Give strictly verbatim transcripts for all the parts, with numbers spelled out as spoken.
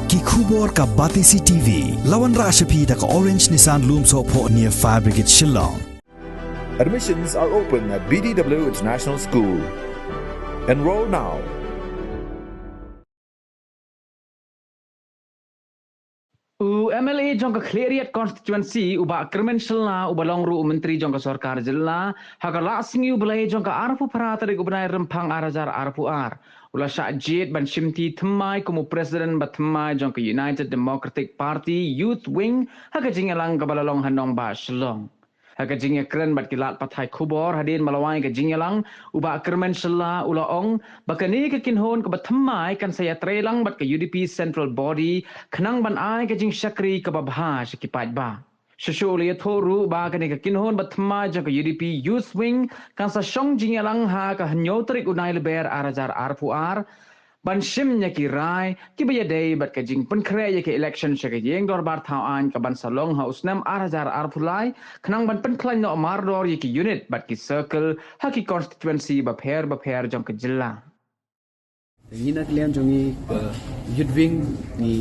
Ki khubor ka Batesi T V. La wanrah sha phi da ka Orange Nissan Lumsohphoh near Fire Brigade Shillong. Admissions are open at B D W International School. Enroll now. U M L A jong ka Khliehriat Constituency, u Bah Kyrmen Shylla, uba long ruh u Myntri jong ka Sorkar Jylla, ha ka Laisngi U Blei jong ka arphew phra tarik u bnai Rymphang ar hajar arphew ar, u la shah jied ban shimti thymmai kum u President ba thymmai jong ka United Democratic Party Youth Wing ha ka jingïalang kaba la long ha Nongbah Shillong. Ha ka jingïakren bad ki lad pathai khubor hadien ba la wai ka jingïalang, u Bah Kyrmen Shylla u la ong ba kane ka kynhun kaba thymmai kan sa ïatreilang bad ka U D P Central Body khnang ban ai ka jingshakri kaba bha sha ki paidbah. Shuh shuh u la ïathuh ruh ba kane ka kynhun ba thymmai jong ka U D P Youth Wing kan sa shong jingïalang ha ka hynñiew tarik u Naiïalber ar hajar arphew ar, ban shim ïa ki rai kiba ïadei bad ka jingpynkhreh ïa ka election sha ka Ïing Dorbar Thaw Aiñ kaban sa long ha u snem ar hajar arphew lai, khnang ban pynkhlaiñ noh mardor ïa ki unit bad ki circle ha ki constituency bapher bapher jong ka jylla. Ngi na ka liang jong ngi ka Youth Wing ngi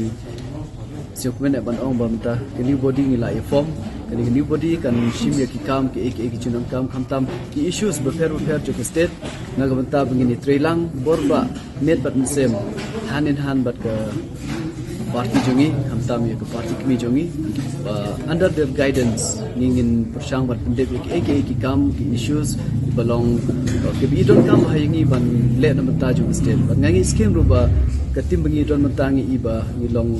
sngewkmen ban ong ba mynta ka new body ngi la ïa form, kane ka new body kan shim ïa ki kam kiei kiei ki jingdonkam khamtam ki issues bapher bapher jong ka state, na ka bynta ba ngin ïatreilang bor ba miet bad mynsiem, hand in hand bad ka party jong ngi, khamtam ïa ka party kmie jong ngi. Ba under their guidance ngi ngin pyrshang bad pyndep ïa kiei kiei ki kam ki issues kiba long, kiba i donkam ha ïa ngi ban leh na bynta jong ka state. Bad nga ngeit skhem ruh ba ka team ba ngi don mynta ngi i ba ngi long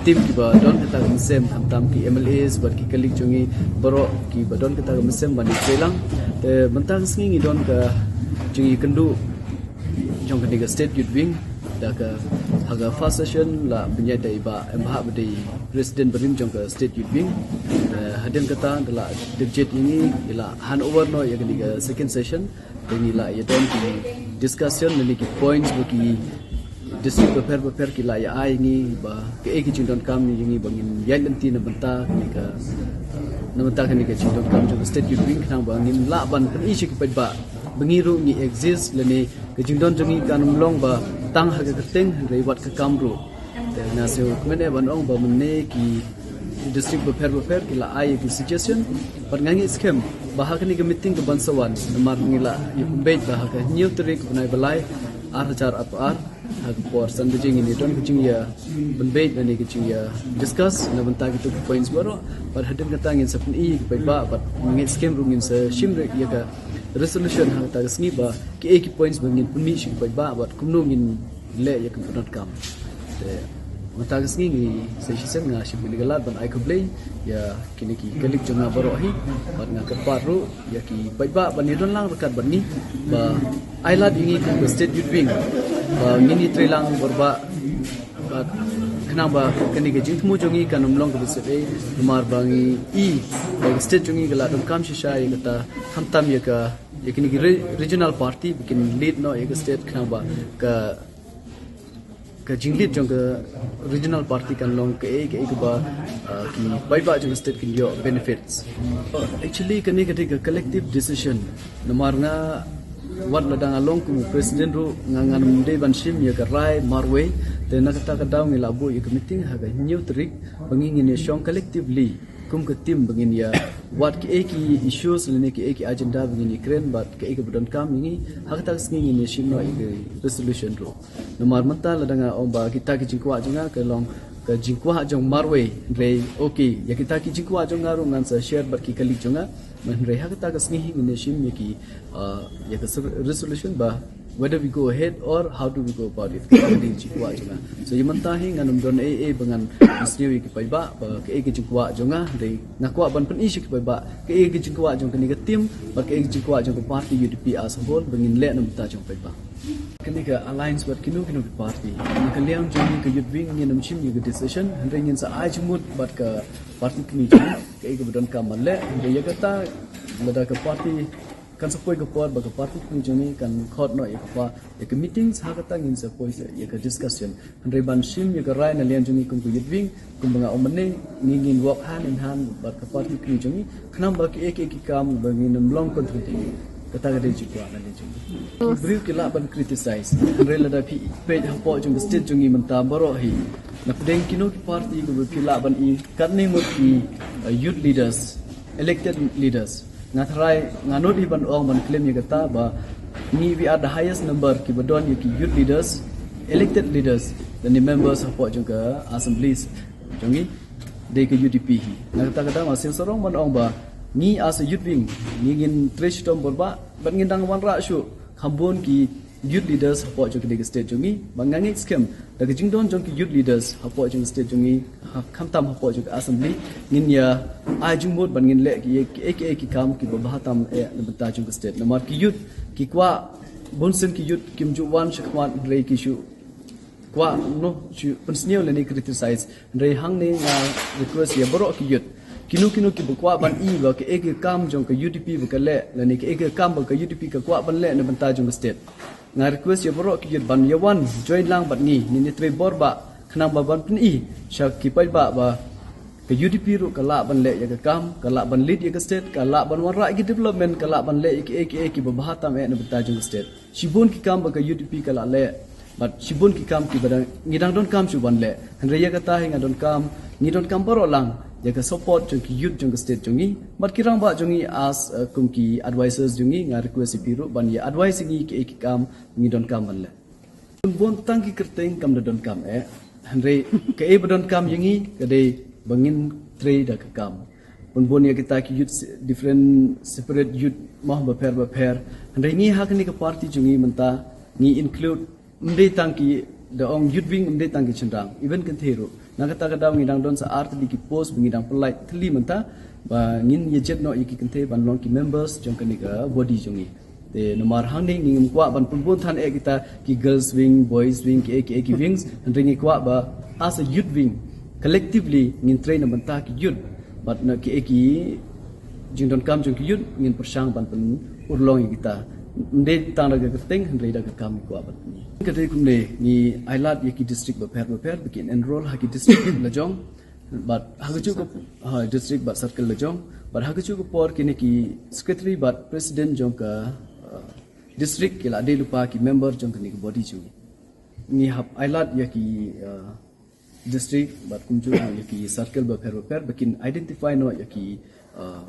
team kiba don kata ka mynsiem, khamtam ki M L As bad ki colleague jong ngi baroh kiba don kata ka mynsiem ban ïatreilang. Te mynta ka sngi ngi don ka jingïakynduh jong kane ka State Youth Wing, da ka ha ka first session la pynïaid da i Bah M. Bhah ba dei President barim jong ka State Youth Wing. Eh, hadien kata da la dep jied ïa ngi, ïa la hand over noh ïa kane ka second session. Da ngi la ïa don ki discussion lane ki points ba ki district bapher bapher ki la ïa ai ïa ngi ba kaei ka jingdonkam ïa ngi ba ngin ïaid lynti na bynta kane ka, na bynta kane ka jingdonkam jong ka State Youth Wing khnang ba ngin lah ban pyni sha ki paidbah ba ngi ruh ngi exist lane ka jingdon jong ngi kan ym long ba tang ha ka kyrteng hynrei wat ka kam ruh. Te nga sngewkmen ban ong ba mynne ki district bapher bapher ki la ai ki suggestion, bad nga ngeit skhem ba ha kane ka meeting kaban sa wan namar ngi la ïa pynbeit ba ha ka hynñiew tarik u bnai ba lai ar hajar arphew ar, ha ka por san baje ngin ïa don ka jingïa pynbeit lane ka jingïa discuss na bynta kito ki points baroh. Bad hadien kata ngin sa pyni ïa ki paidbah bad nga ngeit skhem ruh ngin sa shim ïa ka resolution ha kata ka sngi ba kiei ki points ba ngin pynmih sha ki paidbah bad kumno ngin leh ïa ka pyndonkam. Te mynta ka sngi ngi sa shisien nga shim kane ka lad ban ai khublei ïa kine ki colleague jong nga baroh hi, bad nga kyrpad ruh ïa ki paidbah ban ïa don lang ryngkat bad ngi ba ai lad ïa ngi kum ka State Youth Wing ba ngin ïatreilang bor ba, bad khnang ba kane ka jingthmu jong ngi kan ym long kaba sep ei, namar ba ngi i ba ka state jong ngi ka la donkam shisha ïa kata, khamtam ïa ka, ïa kine ki re-, regional party ba kin lead noh ïa ka state khnang ba ka ka jinglead jong ka regional party kan long kaei kaei kaba, ah, ki paidbah jong ka state kin ïoh benefits. Actually kane ka dei ka collective decision. Namar nga wat lada nga long kum u president ruh nga, ngan ym dei ban shim ïa ka rai marwei. Te na kata ka daw ngi la buh ïa ka meeting ha ka hynñiew tarik ba ngi ngin ïa shong collectively kum ka team ba ngin ïa wad kiei ki issues lane kiei ki agenda ba ngin ïa kren bad kiei kiba donkam ïa ngi. Ha kata ka sngi ngin ïa shim noh ïa ka resolution ruh. Namar mynta lada nga ong ba kita ki jingkwah jong nga ka long ka jingkwah jong marwei, hynrei okay, ïa kita ki jingkwah jong nga ruh ngan sa share bad ki colleague jong nga. Hynrei ha kata ka sngi hi ngin ïa shim ïa ki, ah, ïa ka ser-, resolution ba whether we go ahead or how do we go about it. Ka dei ka jingkwah jong nga. So ïa mynta hi ngan ym don ei ei ba ngan pynsngew ïa ki paidbah ba kaei ka jingkwah jong nga, hynrei nga kwah ban pyni sha ki paidbah kaei ka jingkwah jong kane ka team bad kaei ka jingkwah jong ka party U D P as a whole ba ngin leh na bynta jong paidbah. Kane ka alliance bad kino kino ki party. Na ka liang jong ngi ka Youth Wing ngin ym shim ïa ka decision, hynrei ngin sa ai jingmut bad ka party kmie jong ngi kaei kaba donkam ban leh, hynrei ïa kata lada ka party kan sa poi ka por ba ka party kmie jong ngi kan khot noh ïa ka pa, ïa ka meetings, ha kata ngin sa poi ïa ka discussion. Hynrei ban shim ïa ka rai na liang jong ngi kum ka Youth Wing, kumba nga ong mynne, ngi ngin work hand in hand bad ka party kmie jong ngi khnang ba kiei kiei ki kam ba ngin ym long contradict. Kata ka dei jingkwah na liang jong ngi. Ki briew ki lah ban criticize, hynrei lada phi peit hapoh jong ka state jong ngi mynta baroh hi, Na pdeng kino ki party kiba phi lah ban i katne ngut ki uh, youth leaders, elected leaders. Nga tharai nga nud hi ban ong ban claim ïa kata ba ngi we are the highest number kiba don ïa ki youth leaders, elected leaders, lane members hapoh jong ka assemblies jong ngi. Dei ka U D P hi. Na kata ka daw nga sngewsarong ban ong ba ngi as a youth wing ngi ngin trei shitom bor ba bad ngin dang wanrah shuh kham bun ki youth leaders hapoh jong kane ka state jong ngi. Ba nga ngeit skhem da ka jingdon jong ki youth leaders hapoh jong ka state jong ngi, ha, khamtam hapoh jong ka assembly, ngin ïa ai jingmut ban ngin leh ki, ki, ki, ki kam kiba bha tam eh na bynta jong ka state. Namar ki youth ki kwah bun sien ki youth kim ju wan shakhmat hynrei ki shu kwah noh shu pynsniew lane criticize. Hynrei hangne nga request ïa baroh ki youth, kino kino kiba kwah ban i ba kaei ka kam jong ka U D P ba ka leh lane kaei ka kam ba ka U D P ka kwah ban leh na bynta jong ka state. Nga request ïa baroh ki youth ban ïa wan join lang bad ngi, ngin ïa trei bor ba khnang ba ban pyni sha ki paidbah ba ka U D P ruh ka lah ban leh ïa ka kam, ka lah ban lead ïa ka state, ka lah ban wanrah ïa ki development, ka lah ban leh ïa kiei kiei kiba bha tam eh na bynta jong ka state. Shibun ki kam ba ka U D P ka lah leh bad shibun ki kam kiba dang, ngi dang donkam shuh ban leh. Hynrei ïa kata hi nga donkam, ngi donkam baroh lang ïa ka support jong ki youth jong ka state jong ngi bad ki rangbah jong ngi as uh, kum ki advisors jong ngi. Nga request ïa phi ruh ban ïa advise ïa ngi kiei ki kam ngi donkam ban leh. Pynbun tang ki kyrteng kam da donkam eh. Hynrei kaei ba donkam ïa ngi ka dei ba ngin trei da ka kam. Pynbun ïa kita ki youth se-, different separate youth mah bapher bapher. Hynrei ngi ha kane ka party jong ngi mynta ngi include, ym dei tang ki, da ong youth wing ym dei tang ki shynrang, even kynthei ruh. Na kata ka daw ngi dang don sa ar tylli ki post ba ngi dang pynlait tylli mynta ba ngin ïa jied noh ïa ki kynthei ban long ki members jong kane ka body jong ngi. Te namar hangne ngim kwah ban pynbun than eh kita ki girls wing, boys wing, kiei kiei ki wings. Hynrei ngi kwah ba as a youth wing, collectively ngin trei na bynta ki youth. Bad na kiei ki jingdonkam jong ki youth ngin pyrshang ban pynurlong ïa kita. Ym dei tang da ka kyrteng hynrei da ka kam ngi kwah ban pynïaid. Ka dei kumne, ngi ailad ïa ki district bapher bapher ba kin enroll ha ki district la jong. Bad ha kajuh ka, ha, district bad circle la jong. Bad ha kajuh ka por kine ki secretary bad president jong ka uh, district ki la dei lypa ki member jong kane ka body jong ngi. Ngi hap ailad ïa ki uh, district bad kumjuh ïa ki circle bapher bapher ba kin identify noh ïa ki uh,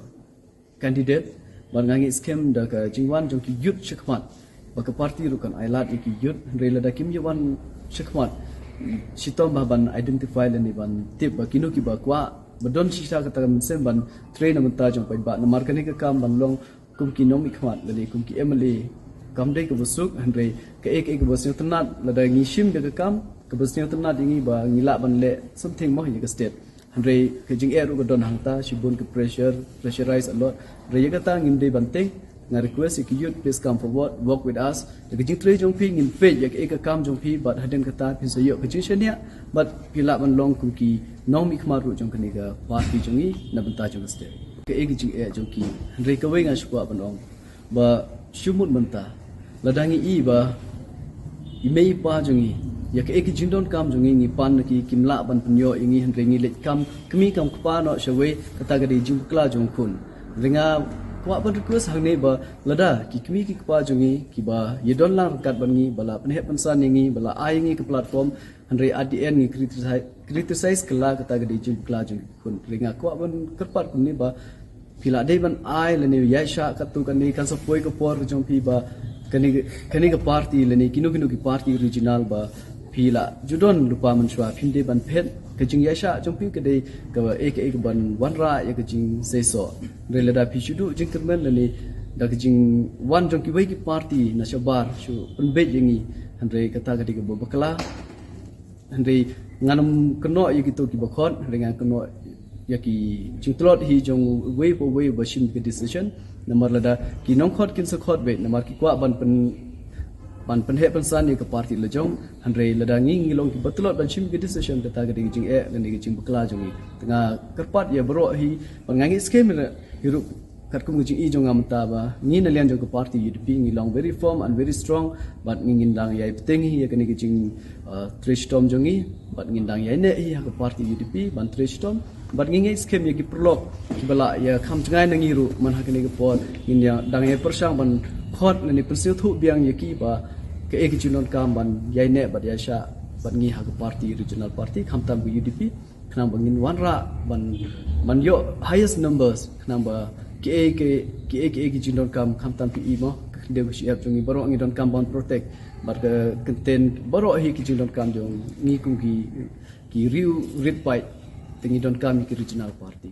candidate. Bad nga ngeit skhem da ka jingwan jong ki youth shakhmat ba ka party ruh kan ailad ïa ki youth. Hynrei lada kim ïa wan shakhmat, shitom ba ban identify lane ban tip ba kino kiba kwah ba don shisha kata ka mynsiem ban trei na bynta jong paidbah. Namar kane ka kam ban long kum ki nongmihkhmat lane kum ki M L A kam dei kaba suk. Hynrei kaei kaei kaba sngewtynnat, lada ngi shim da ka kam kaba sngewtynnat ïa ngi ba ngi lah ban leh something mo ïa ka state. Hynrei ka jingeh ruh ka don hangta, shibun ka pressure, pressurize a lot. Hynrei ïa kata ngim dei ban teng. Nga request ïa ki youth, please come forward, work with us. Ïa ka jingtrei jong phi ngin peit ïa ka, ïa ka kam jong phi bad hadien kata phin sa ïoh ka jingshaniah bad phi lah ban long kum ki nongmihkhmat ruh jong kane ka party jong ngi na bynta jong ka state. Kaei ka jingeh jong ki, hynrei kawei nga shu kwah ban ong ba shu mut mynta lada ngi i ba i mei i pa jong ngi, ïa kaei ka jingdonkam jong ngi ngi pan na ki, kim lah ban pynïoh ïa ngi, hynrei ngi leit kam kmie kam kpa noh shawei, kata ka dei jingbakla jong u khun. Hynrei nga kwah ban request hangne ba lada ki kmie ki kpa jong ngi kiba ïadon lang ryngkat bad ngi, ba la pynheh pynsan ïa ngi, ba la ai ïa ngi ka platform, hynrei at the end ngi criticize, criticize kylla, kata ka dei jingbakla jong ki khun. Hynrei nga kwah ban kyrpad kumne ba phi la dei ban ai lane ïaishah katto katne, kan sa poi ka por ka jong phi ba kane, kane ka party lane kino kino ki party regional ba phi la ju don lypa mynshuwa, phim dei ban phet. Ka jingïaishah jong phi ka dei kaba eh ka eh ka ban wanrah ïa ka jingseisoh. Hynrei lada phi shu duh jingkyrmen lane da ka jingwan jong kiwei ki party na shabar shu pynbeit ïa ngi, hynrei kata ka dei kaba bakla. Hynrei ngan ym kynnoh ïa kito kiba khot, hynrei ngan kynnoh ïa ki jingtlot hi jong uwei pa uwei ba shim ka decision. Namar lada ki nongkhot kin sa khot beit namar ki kwah ban pyn, ban pynheh pynsan ïa ka party la jong. Hynrei lada ngi ngi long kiba tlot ban shim ka decision, kata ka dei ka jingeh lane ka jingbakla jong ngi. Te nga kyrpad ïa baroh hi, bad nga ngeit skhem hi ruh katkum ka jingïohi jong nga mynta ba ngi na liang jong ka party U D P ngi long very firm and very strong, bad ngi ngin dang ïai bteng hi ïa kane ka jing, uh, trei shitom jong ngi, bad ngin dang ïai neh hi ha ka party U D P ban trei shitom. Bad ngi ngeit skhem ïa ki paralok kiba la ïa kham jngai na ngi ruh man ha kane ka por, ngin ïa dang ïai pyrshang ban khot lane pynsngewthuh biang ïa ki ba kaei ka jingdonkam ban ïai neh bad ïaishah bad ngi ha ka party, regional party, khamtam ka U D P, khnang ba ngin wanrah ban, ban ïoh highest numbers, khnang ba kiei kiei, kiei kiei ki jingdonkam, khamtam ki i mo, ka khyndew ka shyiap jong ngi baroh ngi donkam ban protect, bad ka kyntien baroh hi ki jingdonkam jong ngi kum ki, ki riew rit paid, te ngi donkam ïa ki regional party.